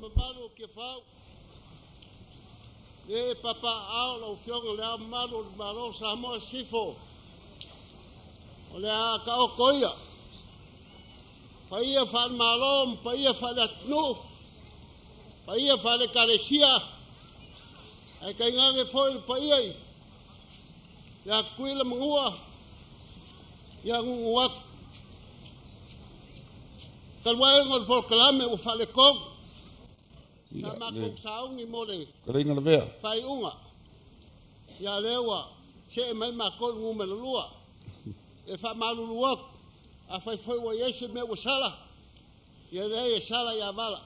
mamalu o Tiafau. Le papa ao lau Afioga le Ao Mamalu o le Malo o Samoa Sisifo. O le a taoto ia. Paia faale-Malo ma paia faale-atunuu, paia faale-Ekalesia, ae tainane foi le paia i ia Tutuila ma Manua, ia nuunuu atu. Talu ai ona o le polokalame ua faaletonu, sa matou sauni mo le faaiuga, ia lea ua see mai matou i le numera 2. E faamalulu atu, afai foi ua i ai se mea ua sala, ia leai e sala ia Vala.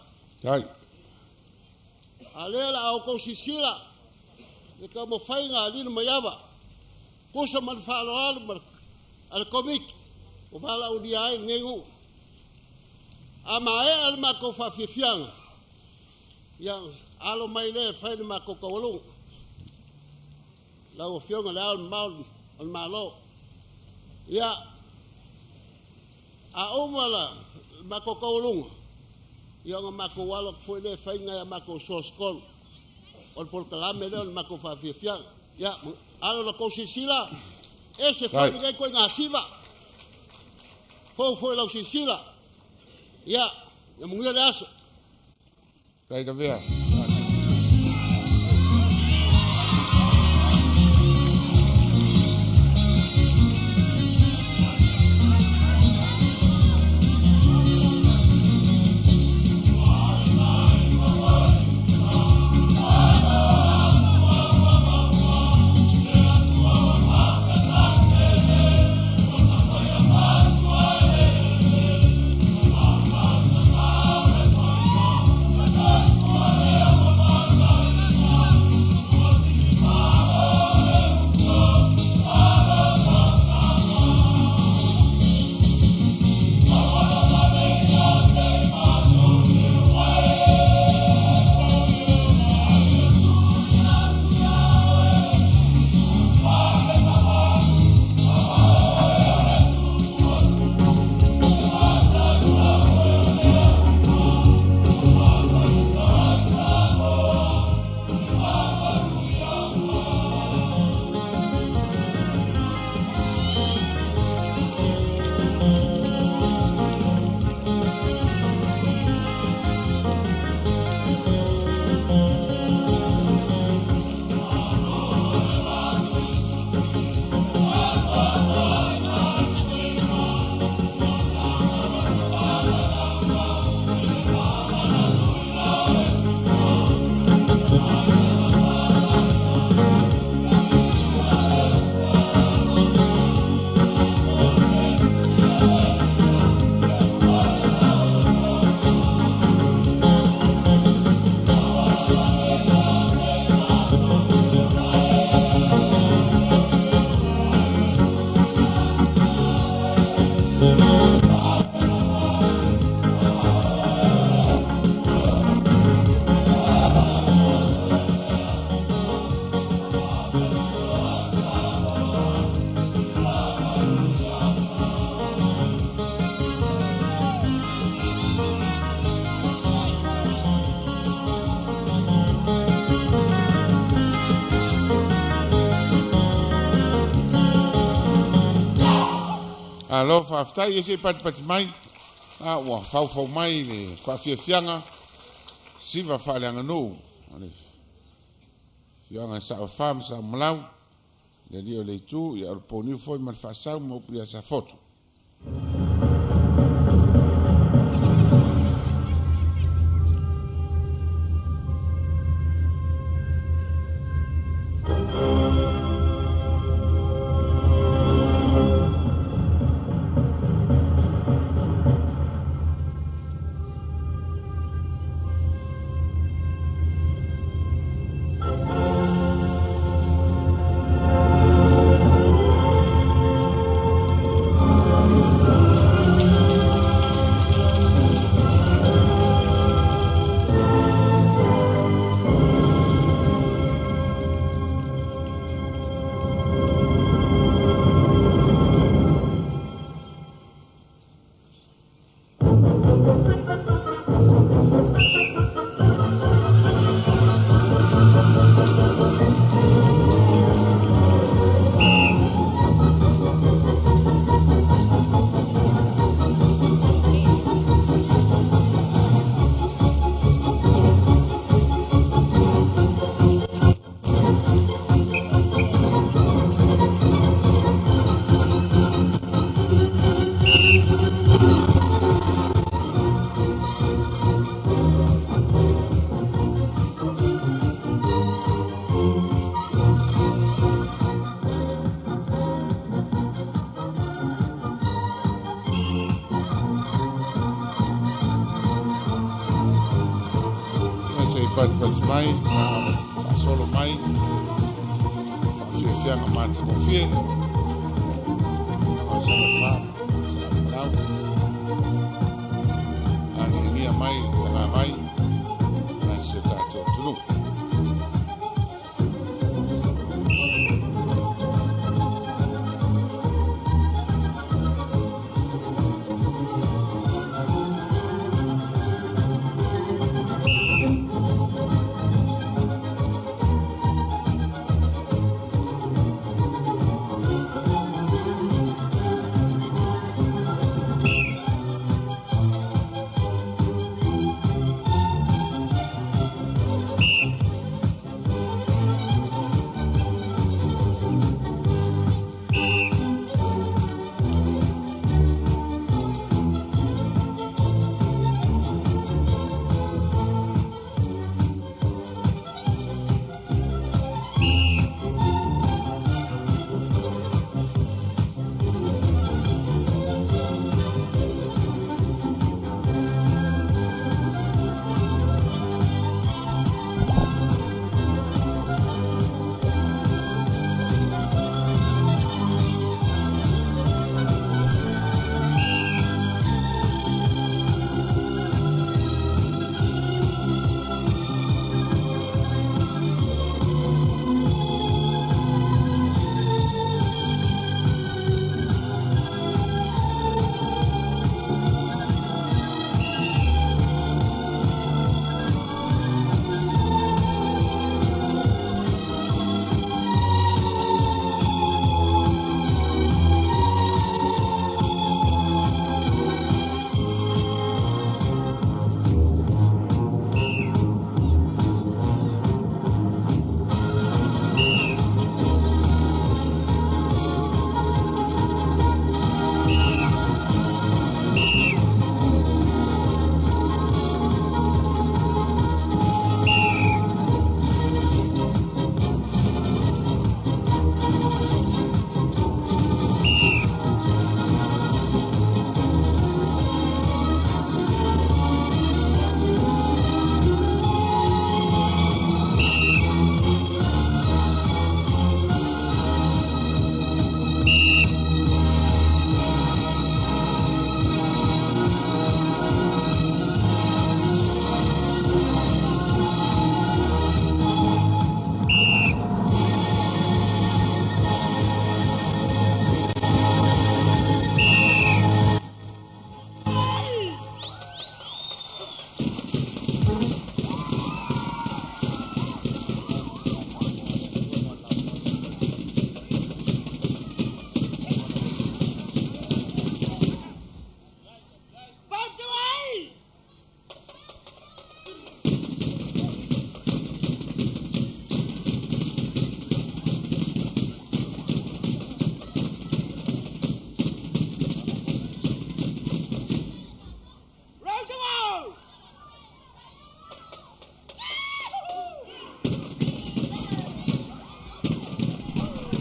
A lea o le a outou silasila i le taumafaiga a Lilomaiava, tusa ma le faaaloalo a le Komiti ua valaaulia ai lenei nuu. A maea le matou faafiafiaga, ia alo mai lea e fai le matou taualuga. Lau Afioga i le Ao Mamalu o le Malo. Ia, a uma le matou taualuga, ia ona matou alo atu foi lea e fai nai a matou soositolu. O le polokalame lea o le matou faafiafiaga. Ia, alo la tou silasila, ese foi lenei ituaiga siva. Fou foi lau silasila. Ia, ia manuia le aso. Faafetai. Alo faafetai e se patipati mai a ua faufau mai le faafiafiaga siva faaleaganuu o le afioaga e Saofa ma Saomalau le alii o le itu ia o le poniu foi ma le faasau ma upu ia Safotu. Patipati mai, faasolo mai, faafiafiaga matagofie, o Salafā, Salapalau, agiagia mai le tagavai a si o tatou atunuu.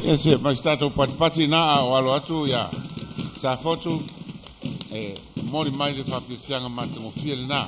Ia se mai se tatou patipati na a o alo atu ia Safotu e momoli mai le faafiafiaga matagofie lenā.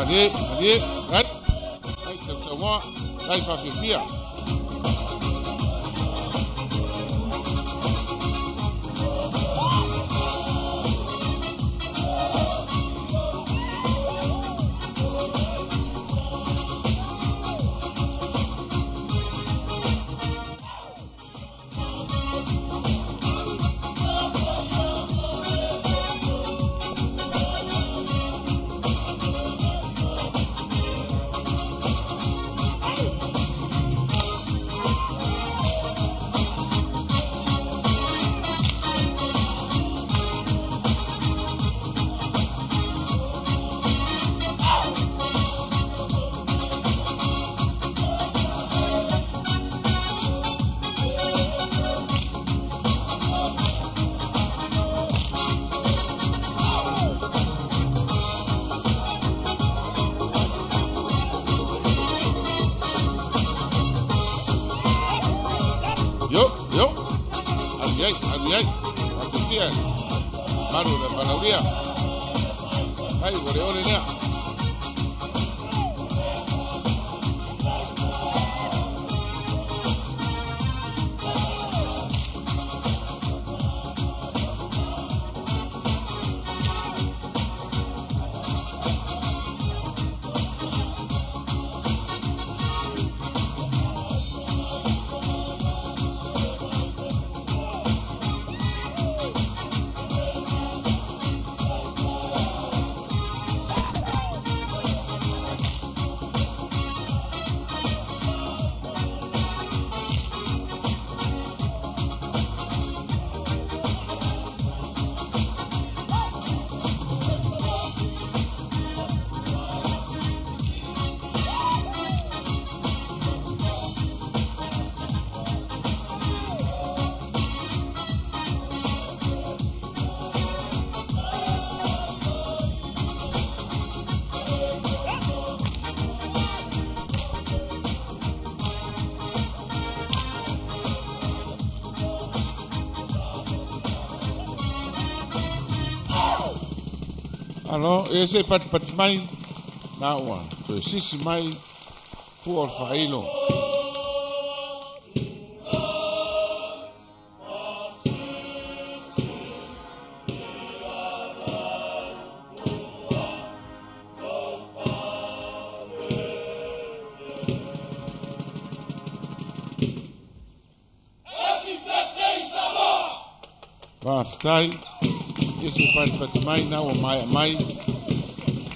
Malie, malie, ai, ai, sausaua, ai faafiafia. Yo, yo, alu ai, alu ai, faafefia malu le palaulia, ai ua le ole lea. Alo, e se patipati mai, na ua, toe sisi mai, fua o le faailo. Faafetai, e se patipati mai, na ua maea mai,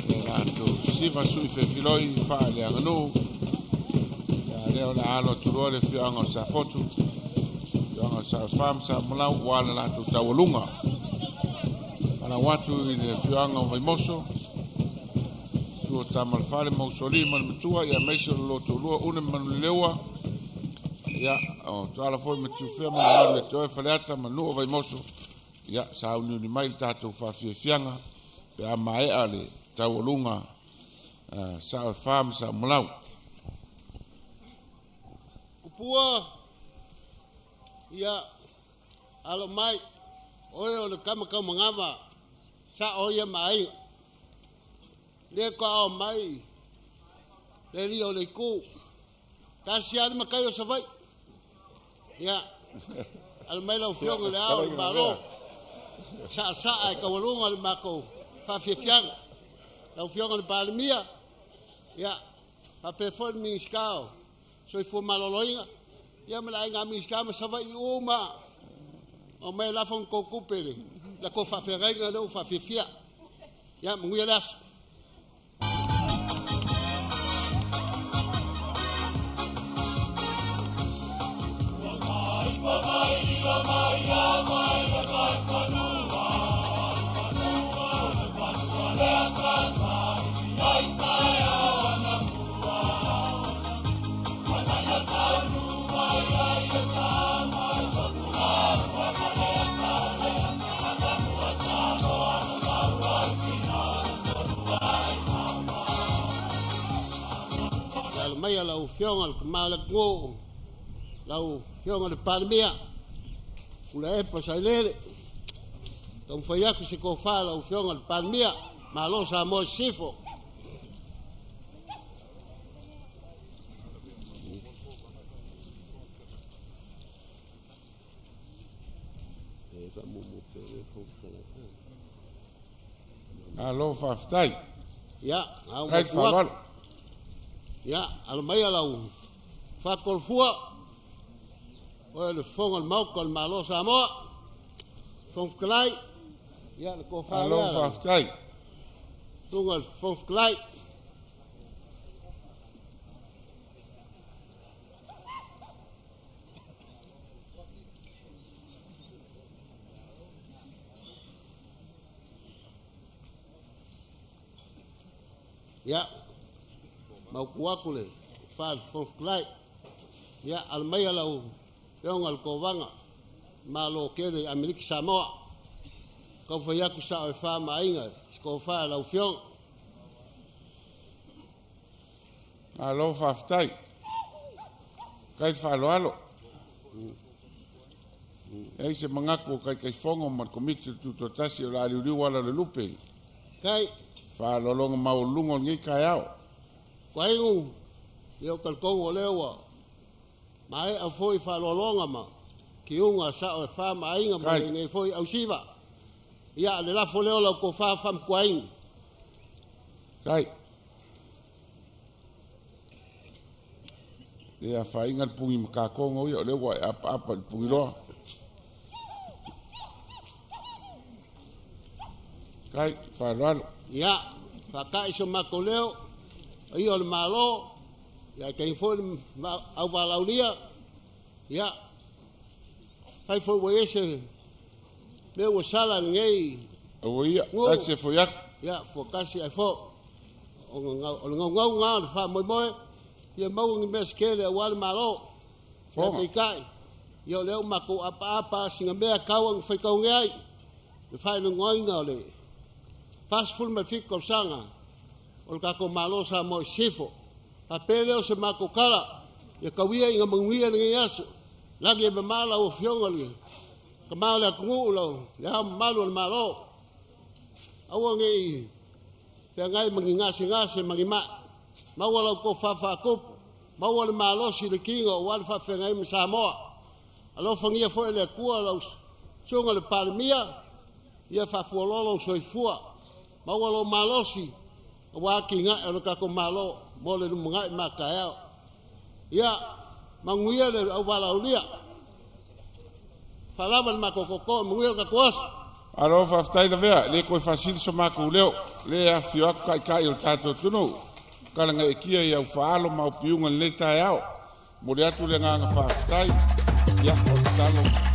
le latou siva sui fefiloi faaleaganuu. Ia lea o le a alo atu loa le afioaga o Safotu, afioaga o Saofa ma Samolau ua le latou taualuga. Falau atu i le afioaga o Vaimoso, Sua Tamalefale ma Usoalii ma le Matua, ia aemaise o le lotoulua Une ma Manuleua, ia o Tuala foi ma Tiufea ma le mamalu ia te oe Faleata ma nuu o Vaimoso, ia sauniuni mai le tatou faafiafiaga pe a maea le taualuga sao e fa ma Samolau. Kupua, ia, alo mai, oe o le kama kaumagava, sa o ia maaiga. Le ko ao mai, le li o le iku, tasi ali makai o Savai. Ia, alo mai lau fioga le ao le malo, sa sa e kaualuga le makou faafiafiaga. Lau fioga le Palemia, ia, faapea foi le Minisita o Soifua Maloloina, ia ma le aiga Minisita ma Savaii uma, o mai lafo na tou tupe le la tou faafeagaiga lea ua faafiafia. Ia, manuia le aso. Mai lau fioga le kamalago, lau fioga le Palemia, ula epa sailele, taumafai atu se tofa lau fioga le Palemia, malo Samoa i sisifo. Alo faafetai. Ia, au matua. Ia, alo mai lau faakolofua. Oe le fofoga o le Maota o le Malo o Samoa. Fofoga Fetalai. Ia, le tofa lea. Alo faafetai. Susuga i le Fofoga Fetalai. Ia, mautu atu le Fofoga Fetalai. Ia, alo mai lau afioga i le Kovaga, Malo tele Amerika Samoa. Kau fai atu sao e wha maaiga, si tofa lau afioga. Alo faafetai. Kai faaaloalo. Ei se manatu o Taitaifono ma le Komiti o le Tutoatasi o le a liuliu ala o le lupe. Kai. Faaaloaloga maualuluga o lenei taeao. Kuaigu, ia o talatonu o lea ua maea foi faaaloaloga ma kiuga sao e wha maaiga ma lenei foi ausiva. Ia, le lafo leo lau tofa faamatuaina. Kai. Le afaina le pugi makakogo ia o lea ua e apaapa i le pugiloa. Kai, faaaloalo. Ia, faata'i so matou leo, ia o le Malo, ia e taimi foi le auvalaulia, ia, fai foi ua i ai se mea ua sala lenei. Ua ia, tasi e foi atu. Ia, fuatasi ae fo. O le gaugauga o le faamoemoe, ia maua ni mea se tele aua le Malo. Ia peitai, ia o lea ua matou apaapa sina mea tau na faitauge ai, le faailogaina o le 47 tausaga o le tatou Malo Samoa i Sisifo. Faapea lea o se matou tala, ia tauia ina manuia lenei aso. Lagi e mamā lau afioga le tama o le atunuu lau le ao mamalu o le Malo. Aua nei feagai ma ni gasegase ma ni mai. Maua lau tofa faatupu, maua le malosi le tino aua le faafeagai ma Samoa. Alofagia foi le Atua lau susuga i le Palemia, ia faafualoa lou soifua. Maua lou malosi aua atinae o le tatou Malo mo le lumanai ma taeao. Ia, manuia le auvalaulia. Faalava le matou toto, manuia le tatou aso. Alo faafetai lavea, le koe faasili so matou leo, le afio atu taitai o le tatou atunuu. Kalaga e kia i au faalo ma au piuga lenei taeao. Momoli atu le agaga faafetai. Ia, o le tatalo.